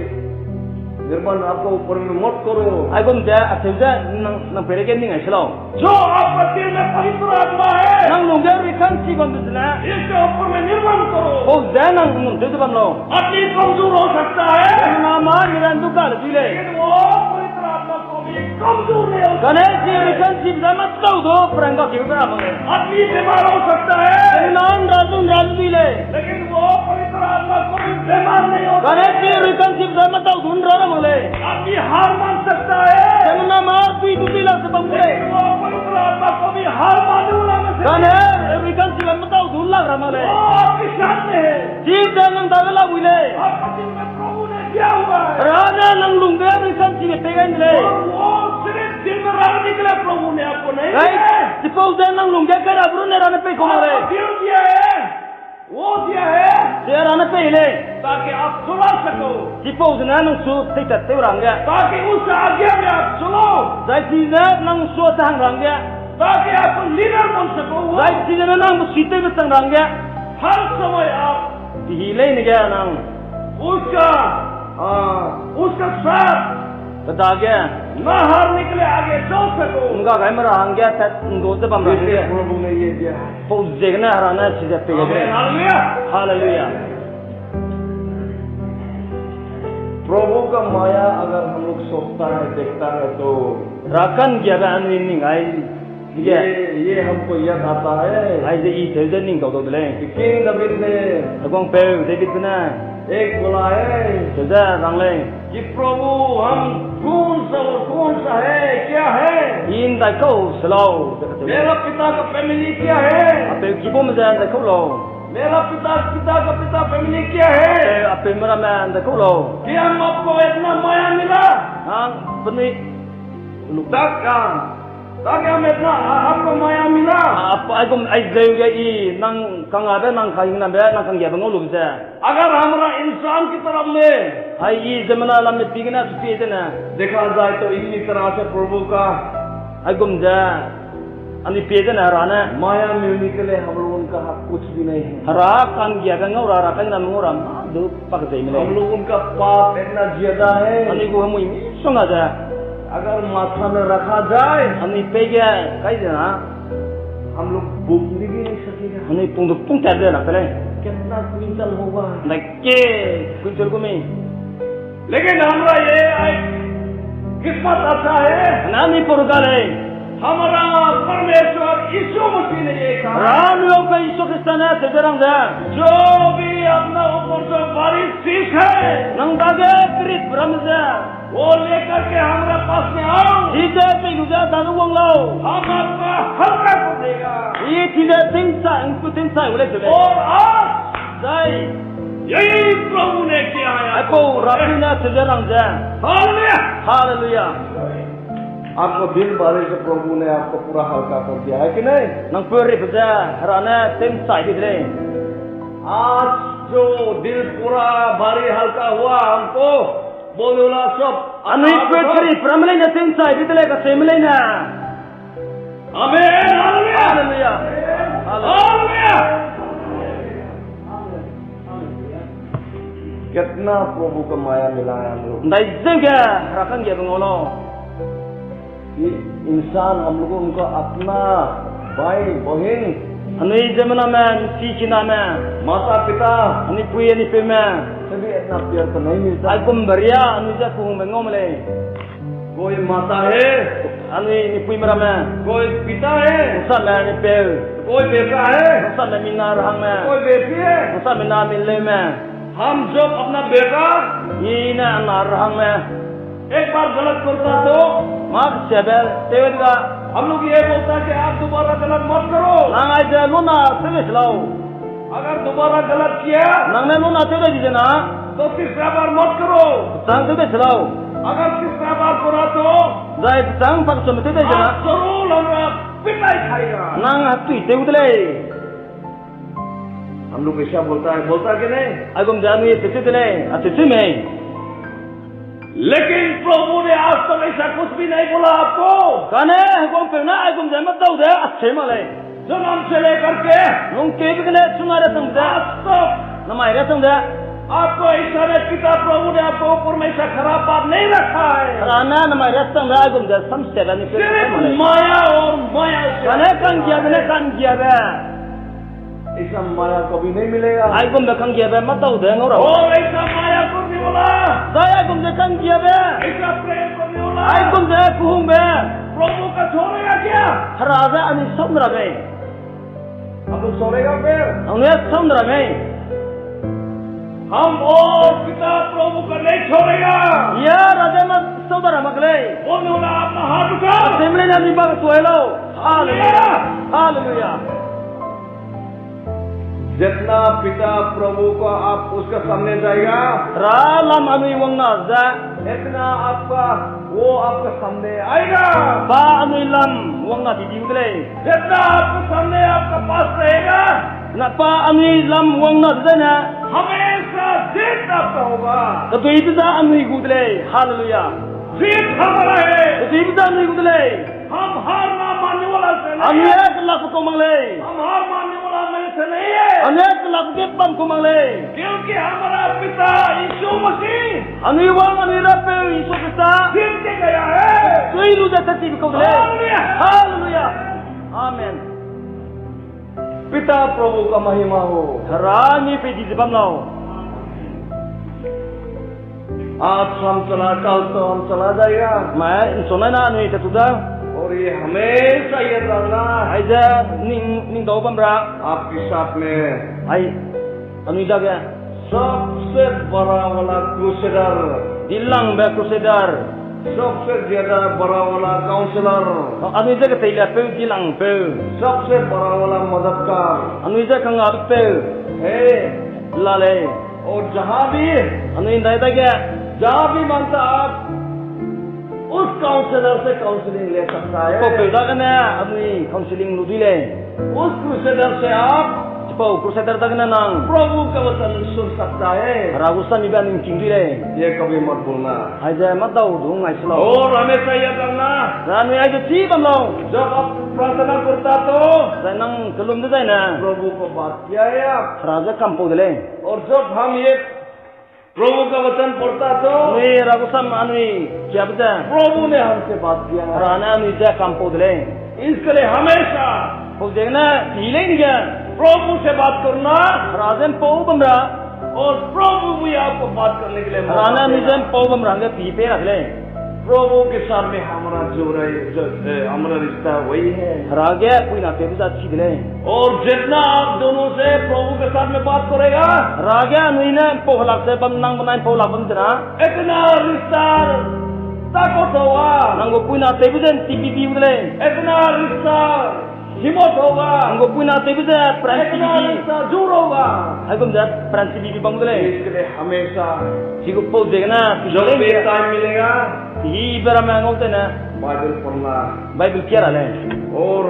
निर्भर, आपका ऊपर में मत करो। Aigum ze acheu ze nang, nang peirei ge ning ai se lau. जो आपका दिल में पवित्र आत्मा है, nang lungge ruikanchi bambe zene इसके ऊपर में निर्भर करो। Pau ze nang ngun tew ze bam lau. आदमी कमजोर हो सकता है, na ma mi ran du ga le dui lei. लेकिन वो पवित्र आत्मा कभी कमजोर नहीं हो सकता। Kane chi ruikanchibe ze madau du peran ga keu ga ra mak lei. आदमी बीमार हो सकता है, na ’nra du ’nra le dui lei. लेकिन वो पवित्र आत्मा कभी बीमार नहीं हो सकता। Kane chi ruikanchibe ze madau du ’nra ra mak lei. आदमी हार मान सकता है, na ma dui du dui la ze bam gu lei. लेकिन वो पवित्र आत्मा कभी हार मानने वाला नहीं है। Kane rui mak lei. वो आपके साथ में है। Chi ze nang dage la bui lei. आपका दिल में प्रभु ने दिया हुआ है। Hera ne nang lung ge anui samchi ge pei gai de lei. और वो सिर्फ दिल में रखने के लिए प्रभु ने आपको नहीं दिया है। Chipau ze nang lung ge kai rabe ru ne Hera ne pei kau mak lei. आपको दिल दिया है, वो दिया है, chi Hera ne pei lei. ताकि आप चला सको। Chipau zene nang su teitat tew ra hangge, ताकि उस आज्ञा में आप चलो। Zai chi ze nang su a te hang ra hangge, ताकि आप लीडर बन सको। Zai chi zene nang be sui tewbe chang ra hangge, हर समय आप pehi leine ge nang उसका, आ, उसका साथ pe dage ना हारने के लिए आगे चल सको। Ngga gai me ra hangge tat ndu ze bam ra hangge, प्रभु ने ये दिया है। Pau ziegene Hera ne chize pei gai de lei. आमीन, हालेलुया। Haleluya. प्रभु का माया अगर हम लोग सोचता है, देखता है तो Hera ka'nggiabe anui ning ai dige, ये, ये हमको याद आता है। Aize i tew ze ning dau dau de lei. King Dawood ने Heguangpeu Davidbe ne एक बोला है, chize rang lei, कि प्रभु हम कौन सा और कौन सा है, क्या है? I ’ndaikau se lau, ze kacheu lei. मेरा पिता का फैमिली क्या है? Apeu kibaume ze ’ndaikau lau. मेरा पिता, पिता का पिता फैमिली क्या है? Apeu, apeume ramme ’ndaikau lau. कि हम आपको इतना माया मिला। Nang penui ताकि, ताकि हम इतना, आपको माया मिला। Aigum aizeu ge i nang kanggiabe, nang kahingnabe, nang ka'nggiabe ngau lube ze अगर हमारा इंसान की तरफ में Ai i ziemmena lam me pi gene pepie zene देखा जाए तो इसी तरह से प्रभु का aigum ze anui pie zene Hera ne माया मिलने के लिए हम लोगों का कुछ भी नहीं है। Hera ka'nggiabe ngau ra, Hera ka'nggiabe ngau ra mâ du pakzei me lei. हम लोगों का पाप इतना ज्यादा है। Anui gu hemui misongga ze अगर माथा में रखा जाए anui pei ge kai zena हम लोग भूख भी नहीं सकेगा। Anui pung du pung tat ze lak de lei. कितना क्विंटल होगा? ’Ndaike quintal gu mei. लेकिन हमारा ये एक किस्मत अच्छा है। Anui pau ruga lei. हमारा परमेश्वर यीशु मसीह ने ये कहा। Hera anui lau pe Jisu Khrista ne cheu ze rang ze जो भी अपना ऊपर जो बारिश चीज है nang dage keritbe ramme ze वो लेकर के हमारे पास में आओ। Chize pei lu ze dage wang lau. हम आपका हल्का कर देगा। I chize tingchai, ’ngku tingchai gu lei cheu lei. और आज Zai यही प्रभु ने किया है। Aipau Hera ne cheu ze rang ze. Hallelujah. Haleluya. आपको दिल भरे से प्रभु ने आपको पूरा हल्का कर दिया है कि नहीं? Nang peu ribe ze Hera ne tingchai di de lei. आज जो दिल पूरा भारी हल्का हुआ, हमको बोलने वाला सब Anui peu keri pe ramme leine tingchai di de lei, kacheume leine. आमीन, हालेलुया। Haleluya. Haleluya. कितना प्रभु का माया मिला है हम लोग। ’Ndaizeu ge Hera ka'nggiabe ngau lau. ये इंसान हम लोगों को अपना भाई बहन Anui ziemmename, ’mpi kiname, माता पिता anui pui anui peume से भी इतना प्यार तो नहीं मिलता। Aigumbe riâ anui je kehungbe ngau me lei. कोई माता है, anui mipuime ramme, कोई पिता है, hangsame anui peu, कोई बेटा है, hangsame mina rehangme, कोई बेटी है, hangsame na mileume. हम जब अपना बेटा I ne ana rehangme एक बार गलत करता तो, mâ kesiabe tew dega, हम लोग ये बोलता कि आप दोबारा गलत मत करो। Nang aize luna tew dai se lau. अगर दोबारा गलत किया, nang ne luna tew dai di zena, तो तीसरा बार मत करो। Pechâng tew dai se lau. अगर तीसरा बार करा तो, zai pechâng pakchome tew dai zena, आप जरूर लड़ना, पिटाई खाएगा। Nang hetui tew de lei. हम लोग ऐसा बोलता है, बोलता कि नहीं? Aigum ze anui tewchi de lei, a tewchi mei? लेकिन प्रभु ने आज तक ऐसा कुछ भी नहीं बोला आपको। Kane heguangpeu ne aigum ze mâdau de acheu mak lei. जन्म से लेकर के लूंगkeube gene chuna riâ chang ze, आज तक namai riâ chang ze, आपको ऐसा नहीं, पिता प्रभु ने आपको ऊपर में ऐसा खराब बात नहीं रखा है। Hera ne namai riâ chang ze aigum ze samsiabe ni pe सिर्फ mâ lei. माया और माया से Kane ka'nggiabe ne ka'nggiabe. ऐसा माया कभी नहीं मिलेगा। Aigumbe ka'nggiabe mâdau de ngau ra. और ऐसा माया करने वाला, zai aigum ze ka'nggiabe, ऐसा प्रेम करने वाला, aigum ze kehungbe प्रभु को छोड़ेगा क्या? Hera ze anui sau de ra mei? हम लोग छोड़ेगा फिर? Anui sau de ra mei? हम और पिता प्रभु को नहीं छोड़ेगा। Ya Hera ze mâ sau de ra mak lei. बोलने वाला अपना हाथ उठाओ। Acheu mei leine anui ba ketuai lau. Haleluya. Haleluya. जितना पिता प्रभु को आप उसका सामने जाएगा, Hera lam anui wang na ze, इतना आपका, वो आपका सामने आएगा। Pa anui lam wang na di di gu de lei. जितना आपके सामने आपका पास रहेगा, Na pa anui lam wang na de zene, हमेशा जीत आपका होगा। Keduibe ze anui gu de lei. Hallelujah. जीत हमारा है। Keduibe ze anui gu de lei। हम हारना मानने वाला से नहीं है। Anui a kelak pe kau mak lei। हम हार मानने वाला में से नहीं है। Anui a kelak ge bam kau mak lei। क्योंकि हमारा पिता यीशु मसीह Anui wang anui Rapeu Jisu Khrista जीत के गया है। Sui lu ze tat tibe kau de lei। Hallelujah. Hallelujah. Amen. पिता प्रभु का महिमा हो। Hera ni pe di ze bam lau। आज हम चला, कल तो हम चला जाएगा। Mai, ’nchunai na anui tat tu da। और ये हमेशा याद रखना, Aize ning, ning dau bam ra। आपके साथ में Ai, anui dage सबसे बड़ा वाला crusader, dilangbe crusader, सबसे ज्यादा बड़ा वाला counselor, anui ze keteilepeu, dilangpeu, सबसे बड़ा वाला मददगार anui ze kangabepeu है। La lei. और जहाँ भी Anui ’ndai dage जहाँ भी मांगता आप उस counselor से counselling ले सकता है। Chipaupeu dagene anui counselling lu dui lei। उस crusader से आप Chipau crusader dagene nang प्रभु का वचन सुन सकता है। Hera gu samibe ning king dui lei। ये कभी मत भूलना। Aize mâdau du ngai se lau। और हमेशा याद रखना, Zai anui aize chi bam lau। जब आप प्रार्थना करता तो Zai nang kellum dezaine प्रभु को बात किया है आप। Hera ze kampau de lei। और जब हम ये प्रभु का वचन पढ़ता तो Anui Hera gu sam anui kiabe ze प्रभु ने हमसे बात किया है। Hera ne anui ze kampau de lei। इसके लिए हमेशा Pau ziegene pehî leine ge प्रभु से बात करना, Hera ze ’mpau bam ra और प्रभु भी आपको बात करने के लिए Hera मौका ne anui ze देगा। ’mpau bam ra hangge pehî pei ra de lei। प्रभु के साथ में हमारा जुड़ा, जो, ए, हमारा रिश्ता वही है। Hera ge puinatewbe za chi de lei। और जितना आप दोनों से प्रभु के साथ में बात करेगा, Hera ge anui ne ’mpau helak ze bam nang benai ’mpau helak bam zena इतना रिश्ता ताकत होगा, nang gu puinatewbe ze ’ntibi bi gu de lei। इतना रिश्ता हिम्मत होगा, nang gu puinatewbe ze peranchibi, इतना रिश्ता जोर होगा। Aigum ze peranchibi bi bam gu de lei। इसके लिए हमेशा Chipau ziegene जब भी time मिलेगा, pehîbe ramme ngau tene Bible पढ़ना, Bible kia ra lei। और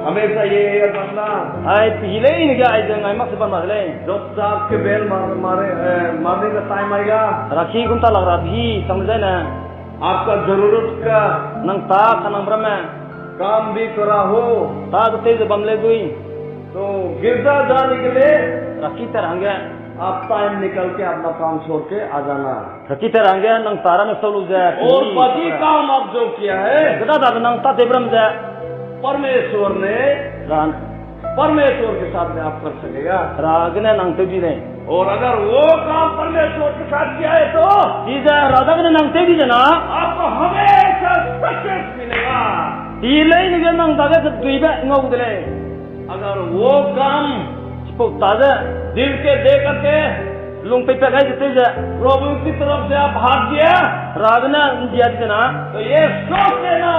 हमेशा ये याद रखना, Ai pehî leine ge aize ngai mak se bam ra de lei। जब आपके बेल मार, मारे, ए, मारने का टाइम आएगा, Heraki kum ta lak ra pehî chang dezaine आपका जरूरत का nang ta kanangbe ramme काम भी करा हो, ta ze tew ze bam leu dui तो गिरजा जाने के लिए Heraki tat ra hangge आप टाइम निकाल के अपना काम छोड़ के आ जाना। Heraki tat ra hangge nang ta ramme sau lu ze और बाकी काम आप जो किया है, kêda dabe nang tâtewbe ram ze परमेश्वर ने, Hera, परमेश्वर के साथ में आप कर सकेगा। Hera gene nang tew di lei। और अगर वो काम परमेश्वर के साथ किया है तो Chize Hera dagene nang tew di ze na आपको हमेशा सक्सेस मिलेगा। Pehî leine ge nang dage keduibe ngau de lei। अगर वो काम Chipau ta ze दिल के दे करके lung peipat gai ze tew ze प्रभु की तरफ से आप हाथ दिया, Hera gene ’ndia di ze na तो ये सोच लेना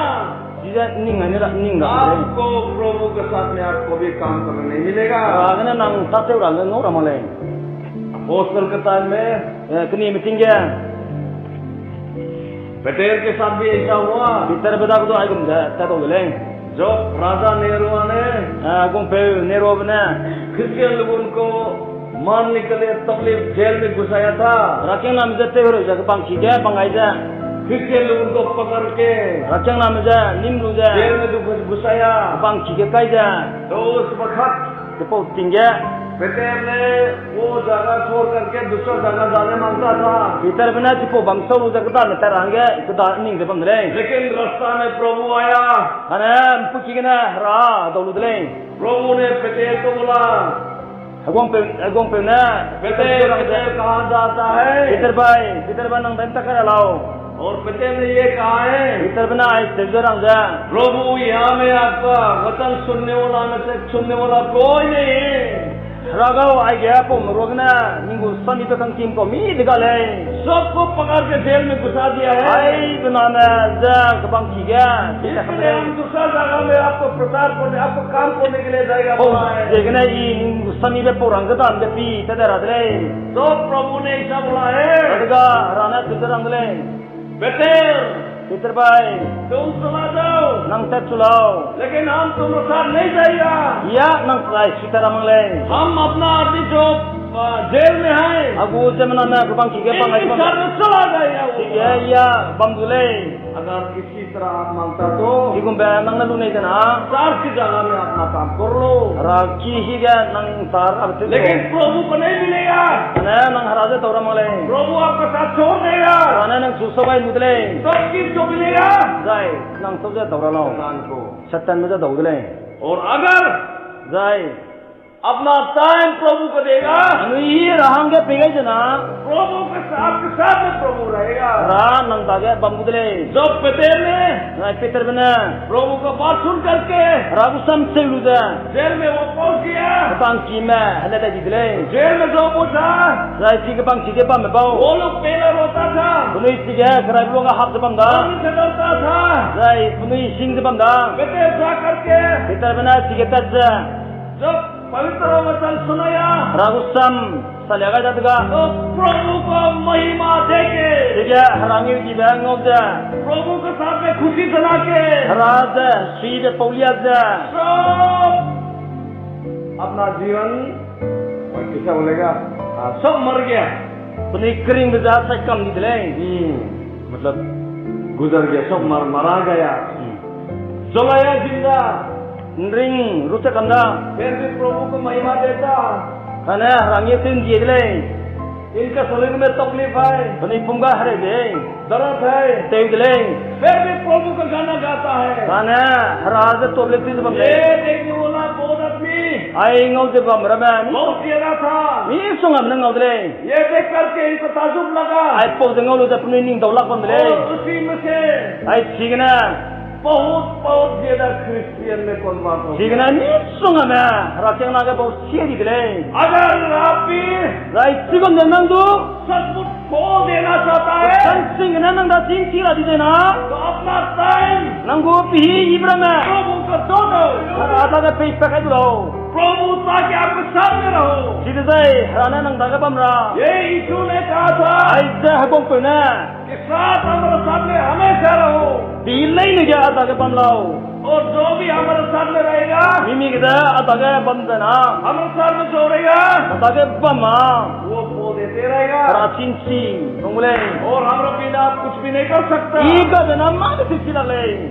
chize ning ai ne ra, ning ra de lei। आपको प्रभु के साथ में आपको भी काम करने नहीं मिलेगा। Hera gene nang tâtew ra le ngau ra mak lei। Apostle के टाइम में Eh, keni meeting ge Peter के साथ भी ऐसा हुआ। Peterbe dage du aigum ze tat dau de lei। जब राजा नेरो ने Eh, guangpeu Nerobe ne Christian लोगों को मारने के लिए तकलीफ जेल में घुसाया था। Herakiangname je tew hereu ze kebang ki ge bang gai ze Christian लोगों को पकड़ के Herakiangname je nim lu ze jail में घुस-, घुसाया। Kebang ki ge kai ze तो उस वक्त chipau ting ge पीटर ने वो जगह छोड़ करके दूसरा जगह जाने मांगता था। Peterbe ne chipau bam sau lu ze kedame tat ra hangge keda ning ze bam de lei। लेकिन रास्ता में प्रभु आया। Kane ’mpuiki gene Hera hedau lu de lei। प्रभु ने पीटर को बोला, Heguangpeu, heguangpeu ne Peter, Peter कहाँ जाता है? Peter bai, Peterbe nang dai ’ntak kai ra lau? और पीटर ने ये कहा है, Peterbe ne aitew ze rang ze प्रभु यहाँ में आपका वचन सुनने वाला में से सुनने वाला कोई नहीं है। Hera gau, aige paume ruagene ning gu samibe kangkim kau mi de ga lei. सबको पकड़ के जेल में घुसा दिया है। Ai bename ze kebang ki ge, इसलिए हम दूसरा जगह में आपको प्रचार करने, आपको काम करने के लिए जाएगा, बोला है। Ziegene i ning gu samibe pau rang ge dan ge pi te de ra de lei. तो प्रभु ने ऐसा बोला है। Adega Hera ne chu ze rang de lei. पतरस, Peter bai, तुम चला जाओ। Nang tat chu lau. लेकिन हम तुम्हारे साथ नहीं जाएगा। I a nang zai sui ta ra mak lei. हम अपना अभी जो, अ, जेल में है, A gu ziemmename kebang ki ge bang ai इनके साथ में चला जाएगा। Chige i a bam du lei. अगर इसी तरह आप मांगता तो Chigumbe nang ne lu nei zena चार की जगह में अपना काम कर लो। Hera ki hi ge nang ta ra te. लेकिन प्रभु को नहीं मिलेगा। Ane nang Hera ze dau ra mak lei. प्रभु आपका साथ छोड़ देगा। Hera ne nang chu sau gai mu de lei. सब चीज को मिलेगा। Zai nang sau ze dau ra lau. शैतान को। Satanbe ze dau de lei. और अगर Zai अपना टाइम प्रभु को देगा। Anui Hera hangge pei gai zena प्रभु के साथ, आपके साथ में प्रभु रहेगा। Hera nang dage bam gu de lei. जब पतरस ने Zai Peterbe ne प्रभु का बात सुन करके Hera gu sam seu lu ze jail में वो पहुंच गया। Kebang kime hele dai di de lei. Jail में जो वो था, Zai chi kebang ki ge bamme bau वो लोग पहले रोता था, penui chige keraibe luage hap ze bam da, पानी से डरता था, Zai penui hing ze bam da. पतरस जा करके Peterbe ne chige tat ze जब पवित्र वचन सुनाया, Hera gu sam salia gai dadege तो प्रभु को महिमा देके, Chige Hera ngeudibe ngau ze, प्रभु के साथ में खुशी मना के, Hera ze suibe paulia ze सब अपना जीवन, और कैसा बोलेगा? हाँ, सब मर गया। Penui keringbe ze sai kam di de lei. हम्म, मतलब, गुजर गया, सब मर, मरा गया। चला आया जिंदा। Nring ru ze kam da. फिर भी प्रभु को महिमा देता। Kane Hera ngeu tew ’ndie de lei. इनका शरीर में तकलीफ है। Penui pum ga hereu de lei. दर्द है। Tew de lei. फिर भी प्रभु का गाना गाता है। Kane Hera ze tuâ lei tew ze bam lei. ये देखने वाला बहुत आदमी Ai ngau ze bam ramme बहुत गहरा था। Misonggame ne ngau de lei. ये देख करके इनको ताज्जुब लगा। Aipau ze ngau lu ze penui ning dau lak bam de lei. और उसी में से Ai chigene बहुत, बहुत ज्यादा क्रिश्चियन में कन्वर्ट हो गया। Chigene misonggame Herakiangna ge bau sia di de lei. अगर आप भी Zai chigum ze nang du सचमुच फल देना चाहता है, Kechang sing gene nang dage chîngchi ra di zena, तो अपना time nang gu pehî yibe ramme प्रभु को दे दो। Hera dage peipat kai du lau. प्रभु ताकि आपके साथ में रहो। Chidezai Hera ne nang dage bam ra. ये यीशु ने कहा था, Aize heguangpeu ne, के साथ हमारे साथ में हमेशा रहो। Pehî leine ge a dage bam lau. और जो भी हमारे साथ में रहेगा, Mimi gede a dage bam zena, हमारे साथ में जो रहेगा, a dage bam ma, वो फल देते रहेगा। Hera chîngchi bam gu lei. और हमारे बिना आप कुछ भी नहीं कर सकता। I ga zena mâ de tewchi lak lei.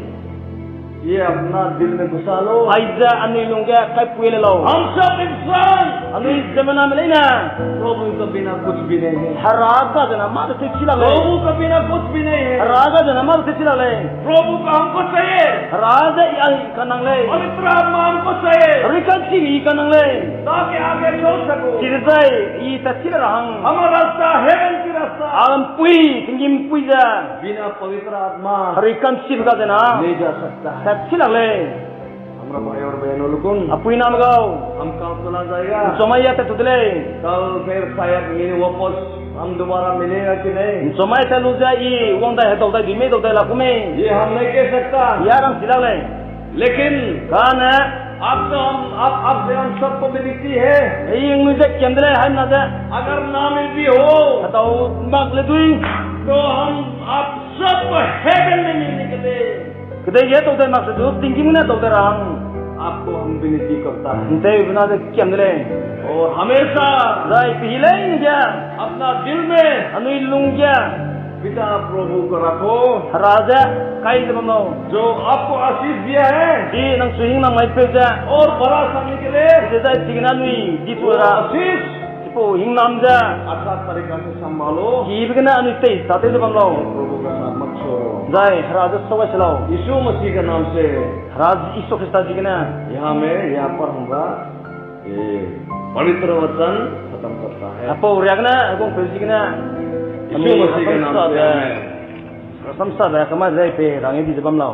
ये अपना दिल में घुसा लो। Aize anui lung ge kaipui le lau. हम सब इंसान Anui ziemmename leine प्रभु के बिना कुछ भी नहीं है। Hera ga zena mâ de tewchi lak lei. प्रभु के बिना कुछ भी नहीं है। Hera ga zena mâ de tewchi lak lei. प्रभु का हमको चाहिए। Hera ze i a kanang lei. पवित्र आत्मा हमको चाहिए। Herui ka'nchibe i kanang lei. ताकि आगे चल सको। Chidezai i tatchi le ra hang, हमारा रास्ता heaven की रास्ता, a ’mpui, tinggîm ’mpui ze बिना पवित्र आत्मा Herui ka'nchibe ga zena नहीं जा सकता है। Tatchi lak lei. हमारा भाई और बहनों लोगों, Apuiname gau, हम कल चला जाएगा। ’Nchumai a tat tu de lei. कल फिर शायद मेरे वापस हम दोबारा मिलेगा कि नहीं? ’Nchumai tat lu ze i wang dai hedau dai di mei dau dai la ku mei? ये हम नहीं कह सकता। I a rang chi lak lei. लेकिन Kane आपको हम, आप, आपसे हम सबको विनती है, i ningnui ze kiam de lei, haimena ze अगर ना मिल भी हो, hedau mak le dui, तो हम आप सबको heaven में मिलने के लिए kedei ge hedau dai mak se du tinggîm ne hedau dai ra hang आपको हम विनती करता है। ’Nteubena ze kiam de lei. और हमेशा Zai pehî leine ge अपना दिल में anui lung ge पिता प्रभु को रखो, Hera ze kai ze bam lau. जो आपको आशीष दिया है, Chi nang chu hingnam maipeu ze और बड़ा करने के लिए chidezai chigene anui di वो chu ra आशीष chipau hingnam ze अच्छा तरीका से संभालो। Kibe gene anui tei tâtew ze bam lau. प्रभु का साथ मत छोड़ो। Zai Hera ze sau gai se lau. यीशु मसीह के नाम से Hera Jisu Khrista ziegene यहाँ में, यहाँ पर हमारा ये पवित्र वचन खत्म करता है। Aipau riak gene heguangpeu ziegene यीशु मसीह के नाम से आमीन। Samsabe kamai ze pei rang di ze bam lau.